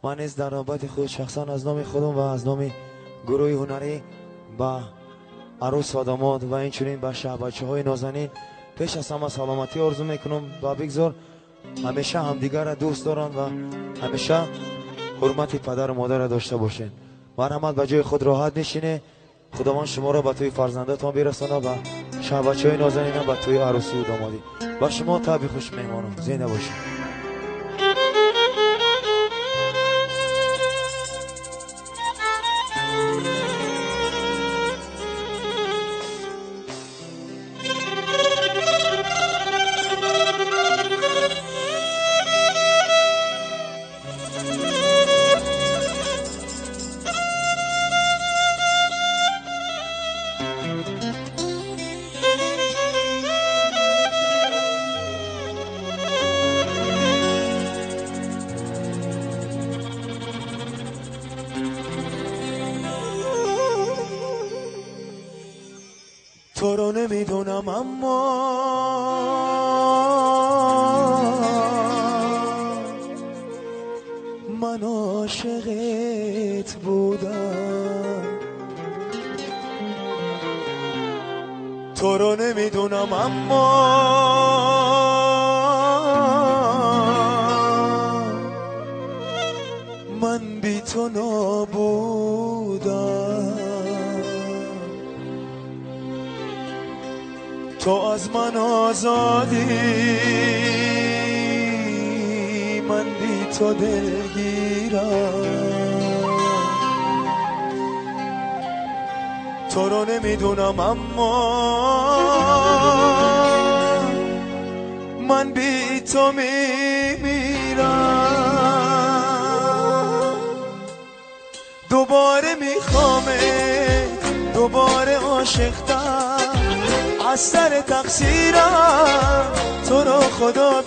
Ман низ дар навбати худ шахсан аз номи худам ва аз номи гурӯҳи ҳунарӣ ба арӯс ва домод ва инчунин ба шаҳбачаҳои нозанин пеш аз ҳама саломатӣ орзу мекунам ва бигзор ҳамеша ҳамдигарро дӯст доранд ва ҳамеша ҳурмати падару модарро дошта бошед. Марҳамат, ба ҷои худ роҳат нишинед. Худованд шуморо ба тӯи фарзандатон бирасонад ва шаҳбачаҳои нозанинам ба тӯи арӯсию домодӣ. Ба шумо таби хуш, меҳмонон, зинда бошед. تو رو نمیدونم اما من عاشقت بودم. تو رو نمیدونم اما من بی تو نابودم. تو از من آزادی، من بی تو دلگیرم. تو رو نمیدونم اما من بی تو میمیرم. دوباره میخوامت، دوباره عاشقتم، از سر تقصیرم تو رو خدا